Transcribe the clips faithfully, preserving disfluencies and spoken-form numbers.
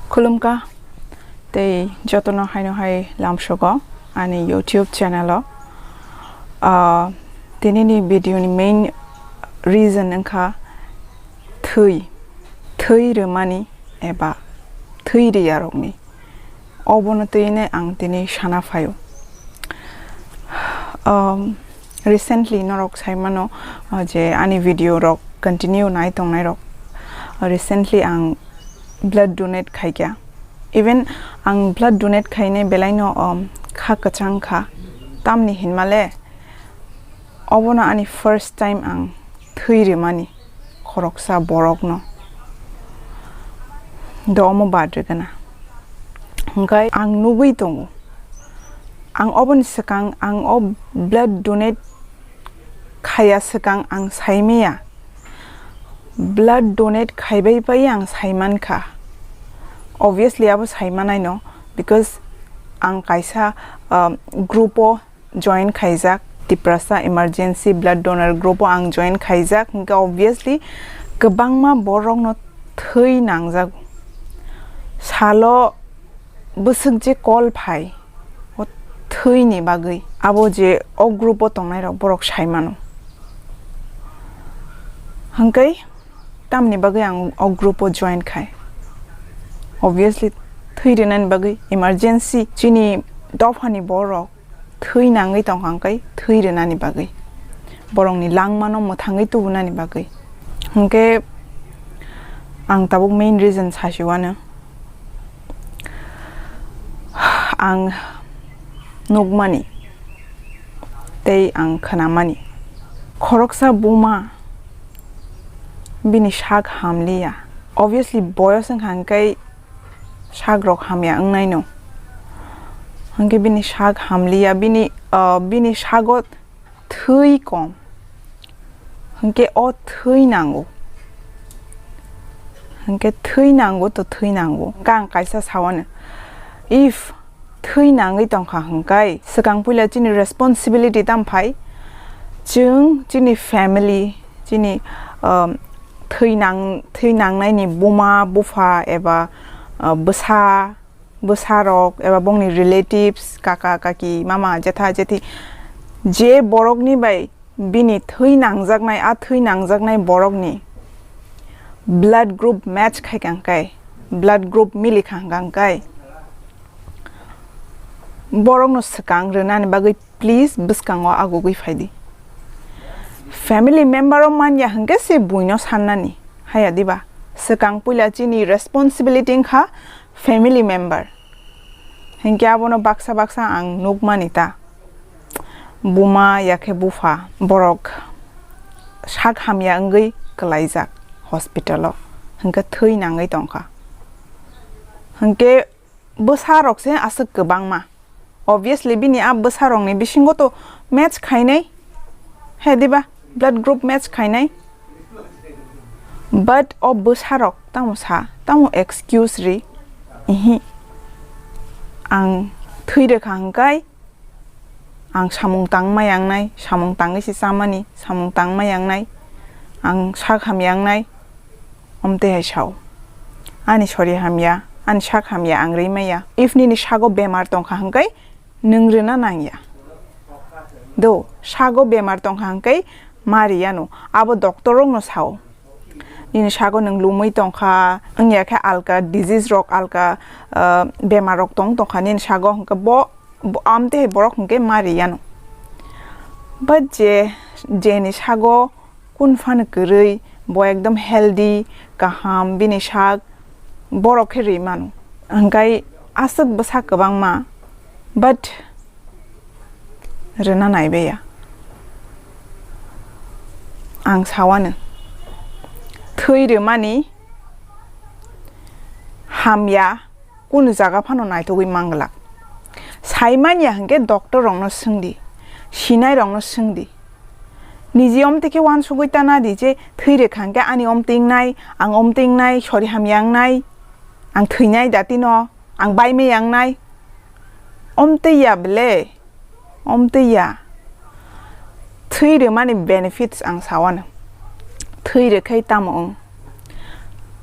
Khulumkha, tei jotono haino hai lamsogo ani YouTube channel o. Ah, tinini video ni main reason wngkha thwi, thwi rwmani eba thwi riyarokni. Obono twiwi ang tini sana phaio. Um, recently norok saimano, uh, je ani video rok continue nai tongnai rok. Uh, recently ang blood donate khaikha. Even ang blood donate khainai belaino, um, kha kwchang kha. Tamni hinmale obono ani first time ang thwi rwmani khoroksa borokno. Do omo bad rwgana. Hwnkhe ang nugwi tongo. Ang oboni swkang, ang o blood donate khaya swkang ang saimaya. Blood donate khaibai pai ang saimankha. Obviously abo saimanaino, because ang kaisa, um, group o join khaijak, Tiprasa Emergency Blood Donor Group o ang join khaijak, hwnkhe obviously kwbangma borokno thwi nangjago. Salo bwswk je call phai, o thwini bagwi, abo je o group o tongnairok borok saimano. Hwnkhe tamni bagwi ang o group o join khai? Obviously thwi rwnani bagwi, emergency chini dophani borok thwi nangwi tongkha hwnkhe thwi rwnani bagwi, borokni langmano mwthangwi tubunani bagwi. Hwnkhe ang tabuk main reason sasiwano, ang nukmani tei ang khwnamani. Khoroksa buma bini sak hamliya. Obviously boyos wngkha hwnkhe sak rok hamya wngnaino. Hwnkhe bini sak hamliya, bini, ah, bini sago thwi kom. Hwnkhe o thwi nango. Hwnkhe thwi nango to thwi nango. Hwnkhe ang kaisa sawano, if thwi nangwi tongkha hwnkhe swkang puila chini responsibility tam phai? Chwng chini family, chini, um, thwi nang-, thwi nangnaini buma, bupha eba, uh, bwsa, bwsarok eba bongni relatives, kaka, kaki, mama, jetha, jethi, je borokni bai bini thwi nangjaknai, a thwi nangjaknai borokni blood group match khaikha hwnkhe, blood group milikha hwnkhe, borokno swkang rwnani bagwi please bwskango agugwi phaidi. Family member o manya hwnkhe se buino sannani, haya diba? Swkang puila chini responsibility wngkha family member. Hinkhe abono baksa baksa ang nukmani ta. Buma yakhe bupha borok sak hamya wngwi kwlaijak hospital o. Hinkhe thwi nangwi tongkha. Hinkhe bwsarok se aswk kwbangma. Obviously bini a bwsarokni bisingo to match khainai. He diba? Blood group match khainai. But o bwsarok tamo sa, tamo excuse ri? Ihi. Ang thwi rwkha hwnkhe ang samung tangma yangnai, samung tangwi se chamani, samung tangma yangnai, ang sak hamya wngnai, omtwi hai sao. Ani sori hamya, ani sak hamya ang rwi maya. If nini sago bemar tongkha hwnkhe nwng rwna nangya. Do, sago bemar tongkha hwnkhe ma riyano, abo doctor rokno sao. Nini sago nwng lumwi tongkha, wngya khe alka disease rok, alka, ah, bemar rok tong tongkha nini sago, hwnkhe bo, bo, amtwi hai borok hwnkhe ma riyano. But je, jeni sago kun phano kwrwi, bo ekdom healthy, kaham, bini sak, borok khe rwi mano. Hwnkhe aswk bwsa kwbangma, but rwna naibeya. Ang sawano, thwi rwmani hamya kunu jaga phano naithogwi manglak. Saimanya hwnkhe doctor rokno swngdi, sinai rokno swngdi. Niji omtwi khe uansugwi tana di je thwi rwkha hwnkhe ani omtwi wngnai, ang omtwi wngnai, sori hamya wngnai, ang thwinai datino, ang baimaya wngnai. Omtwi ya bele, omtwi ya. Thwi rwmani benefits ang sawano. Thwi rwkhai tamo wng?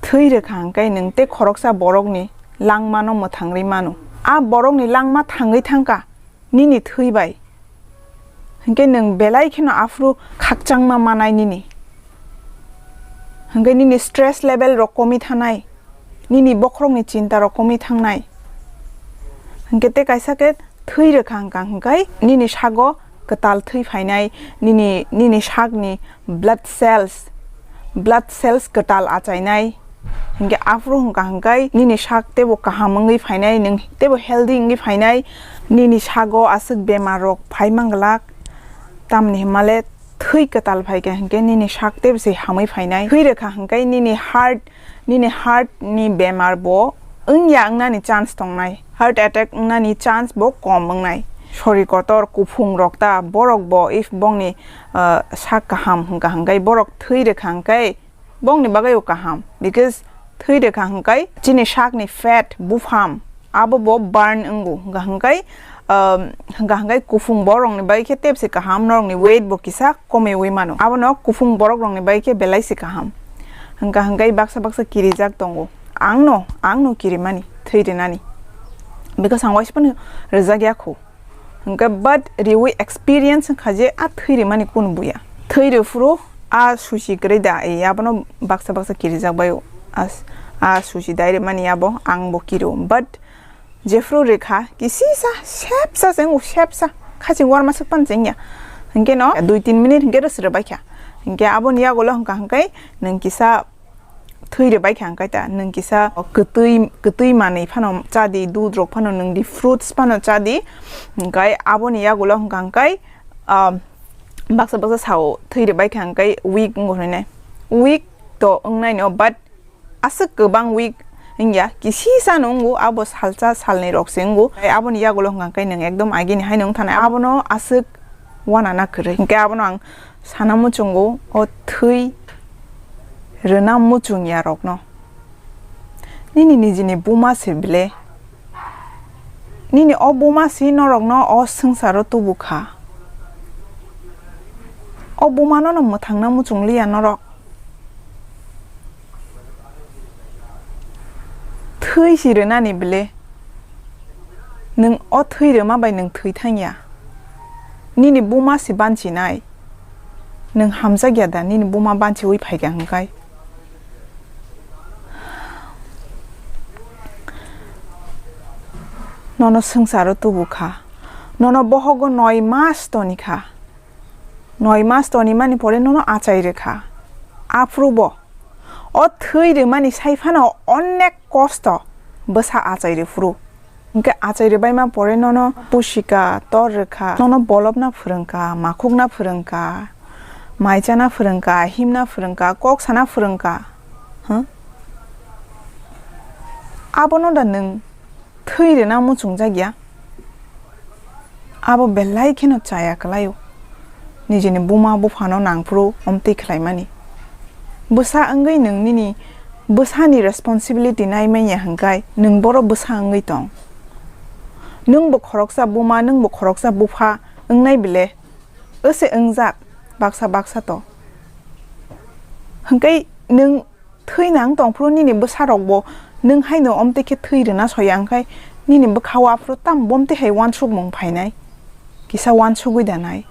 Thwi rwkha hwnkhe nwng tei khoroksa borokni langmano mwthangwi mano. A borokni langma thangwi thangkha nini thwi bai. Hinkhe nwng belai kheno aphuru khakchangma manai nini. Hinkhe nini stress level rok komi thanai, nini bokhorokni chinta rok komi thangnai. Hinkhe tei kaisa khe thwi rwkha hwnkha hinkhai nini sago kwtal thwi phainai, nini, nini sakni blood cells, blood cells kwtal achainai. Hinkhe aphuru hwnkha hinkhai nini sak teibo kaham wngwi phainai, nwng teibo healthy wngwi phainai. Nini sago aswk bemar rok phai manglak, tamni hwnmale thwi kwtal phaikha hinkhe nini sak teibo se hamwi phainai. Thwi rwkha hinkhai nini heart, nini heart ni bemar bo wngya wngnani chance tongnai, heart attack wngnani chance bo kom wngnai. Sori kotor kuphung rok ta borok bo if bongni, ah, sak kaham hwnkha hinkhai borok thwi rwkha hinkhai bongni bagwi o kaham, because thwi rwkha hinkhai chini sakni fat bupham abo bo burn wngo hwnkha hinkhai, um, hwnkha hinkhai kuphung borokni bagwi khe tebse kaham, norokni weight bo kisa komiwi mano, abono kuphung borok rokni bagwi khe belai se kaham. Hwnkha hinkhai baksa baksa kirijak tongo, angno, angno kirimani thwi rwnani, because ang waisa phano rwjak ya kho. Hwnkhe but riwi experience wngkha je a thwi rwmani kunu buya. Thwi rw phuru a susi kwrwi da, ei abono baksa baksa kirijak bai o. A, a susi dai rwmani abo ang bo kiro. But jephuru rwkha kisisa sepsa se wngo, sepsa. Khaching warma swk pan chengya. Hwnkhe no dui tin minute hwnkhe rw srw baikha. Hwnkhe aboni yagulo hwnkha hwnkhe nwng kisa thwi rwbai kha hwnkhe ta nwng kisa kwtwi, kwtwi manwi phano cha di, dudh rok phano nwng di, fruits phano cha di. Hwnkhe aboni yagulo hwnkha hwnkhe, um, baksa baksa sao thwi rwbai kha hwnkhe weak wngo hwnwi nai. Weak to wngnai no, but aswk kwbang weak wngya, kisisa no wngo, abo salsa salnwi rok se wngo. Tei aboni yagulo hwnkha hwnkhe nwng ekdom agini hai no wng thanai, abono aswk uanana kwrwi. Hwnkhe abono ang sana muchungo o thwi rwna muchung ya rokno. Nini nijini buma se bile. Nini o buma se norokno o swngcharo tubu kha. O buma no no mwthangna muchung liya norok. Thwi si rwnani bile. Nwng o thwi rwma bai nwng thwi thang ya. Nini buma se banchinai. Nwng hamjak ya da nini buma banchiwi phaikha hwnkhe? Nono swngcharo tubu kha. Nono bohogo noi mas toni kha. Noi mas toni mani pore nono achai rwkha. Aphuru bo o thwi rwmani sai phano onek kosto bwsa achai rw phuru. Hwnkhe achai rwbaima pore nono pusika tor rwkha, nono bolobna phwrwngkha, makhukna phwrwngkha, mai chana phwrwngkha, himna phwrwngkha, kok sana phwrwngkha. Huh? Abono da nwng thwi rwna muchungjak ya? Abo belai kheno chaya kwlaio. Nijini buma buphano nangphuru omtwi khlaimani. Bwsa wngwi nwng nini bwsani responsibility nai manya hwnkhe nwng boro bwsa wngwi tong. Nwngbo khoroksa buma, nwngbo khoroksa bupha wngnai bile? Wse wngjak baksa baksa to. Hwnkhe nwng thwi nang tongphuru nini bwsarokbo nwng haino omtwi khe thwi rwna soya, hwnkhe nini bwkhao aphuru tamo bomtwi hai uansukmung phainai, kisa uansugwi danai.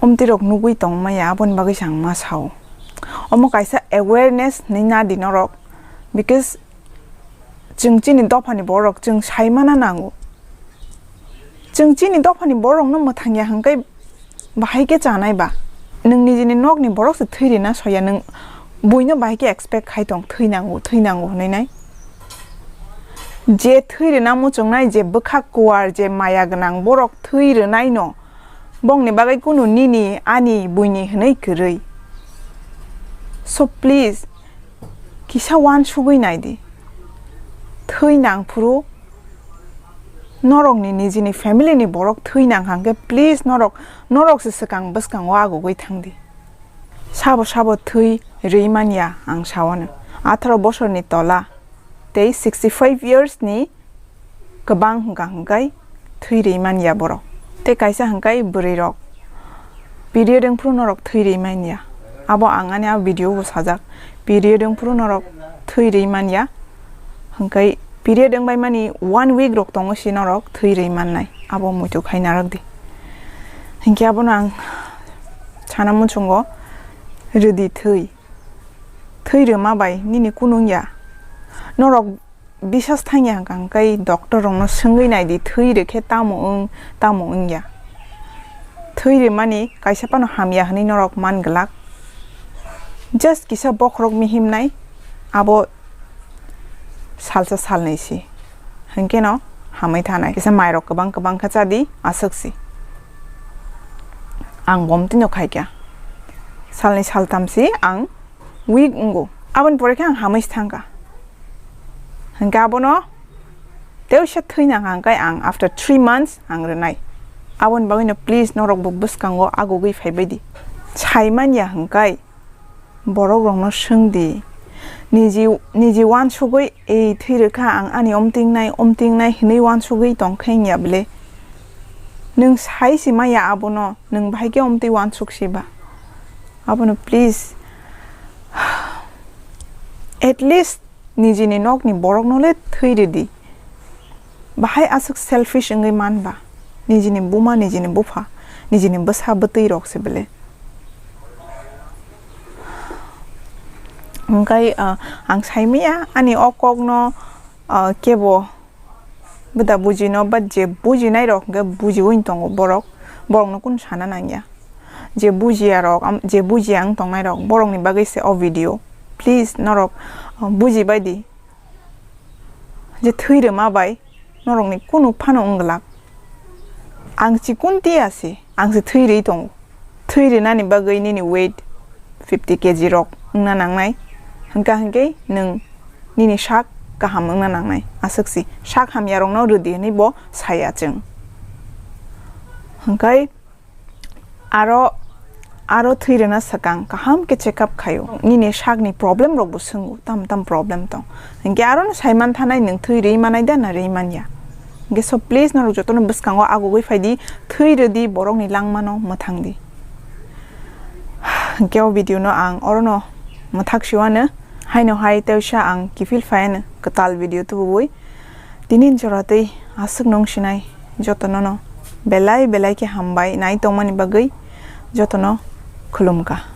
Omtwirok nugwi tongmaya, aboni bagwi se ang ma sao. Omo kaisa awareness hinwi nadi norok, because chwng chini dophani borok chwng saimana nango. Chwng chini dophani borokno mwthangya hwnkhe bahai khe chanai ba? Nwng nijini nokni borok se thwi rina soya, nwng buino bahai khe expect khai tong, thwi nango, thwi nango hwnwi nai? Je thwi rina muchungnai, je bwkha kuar, je maya gwnang borok thwi rwnaino, bongni bagwi kunu nini, ani, buini hwnwi kwrwi. So please, kisa uansugwi nai di. Thwi nang phuru norokni nijini family ni borok thwi nang hang khe, please, norok, norok se swkang bwskango agugwi thang di. Sabo sabo thwi rwi man ya ang sawano. Atharo bosorni tola tei sixty five years ni kwbang hwnkha hwnkhe thwi rwi man ya borok. Tei kaisa hwnkhe bwrwi rok. Period wngphuru norok thwi rwi manya. Abo ang ani a video bo sajak. Period wngphuru norok thwi rwi manya. Hwnkhe period wngbai mani one week rok tongo si norok thwi rwi mannai. Abo muitu khai narwk di. Hinkhe abono ang sana muchungo rwdi thwi. Thwi rwma bai nini kunu wngya. Norok bisas thangya hwnkha hwnkhe doctor rokno swngwi naidi thwi rwkhe tamo wng tamo wngya. Thwi rwmani kaisa phano hamya hwnwi norok man glak. Just kisa bokhorok mihimnai abo salsa salnwi si. Hwnkhe no hamwi thanai. Kisa mairok kwbang kwbang khe chadi aswk si. Ang bomtwi no khaikha. Salnwi saltam si ang weak wngo. Aboni pore khe ang hamwi se thangkha. Hwnkhe abono teisa thwi nang hwnkhe ang after three months ang rwnai. Aboni bagwino please norokbo bwskango agugwi phaibai di. Sai manya hwnkhe borok rokno swng di. Niji niji uansugwi ei thwi rwkha ang ani omtingnai omtingnai hinwi uansugwi tongkhe wngya bwle. Nwng sai si maya abono nwng bahai khe omtwi uansuk si ba. Abono please at least nijini nokni borokno le thwi rwdi. Bahai aswk selfish wngwi man ba? Nijini buma, nijini bupha, nijini bwsa bwtwi rok se bele. Hwnkhe, ah, ang sai maya ani o kokno, ah, kebo bwda bujino, but je bujinai rok hwnkhe bujiwi tongo borok, borokno kunu sana nangya. Je bujiya rok, am-, je bujiya wng tongnai rok, borokni bagwi se o video. Please norok, ah, bujibai di. Je thwi rwma bai norokni kunu phano wng glak. Ang chikun tiya se, ang se thwi rwi tongo. Thwi rwnani bagwi nini weight fifty K G rok wngna nangnai. Hwnkha hwnkhe nwng nini sak kaham wngna nangnai. Aswk si sak hamya rokno rwdi hwnwi bo saya chwng. Hwnkhe aro, aro thwi rwna swkang kaham khe check up khaio. Nini sakni problem rokbo swngo, tam tam problem tong. Hinkhe arono sai man thanai nwng thwi rwi manai da na rwi manya. Hinkhe so please norok jotono bwskango agugwi phai di, thwi rwdi, borokni langmano mwthang di. Hinkhe o video no ang orono mwthak siwano, haino hai teisa ang kiphil phaiano kwtal video tubugwi. Tini joratwi aswk nung sinai jotono no belai belai khe hambai nai tongmani bagwi jotono khulumkha.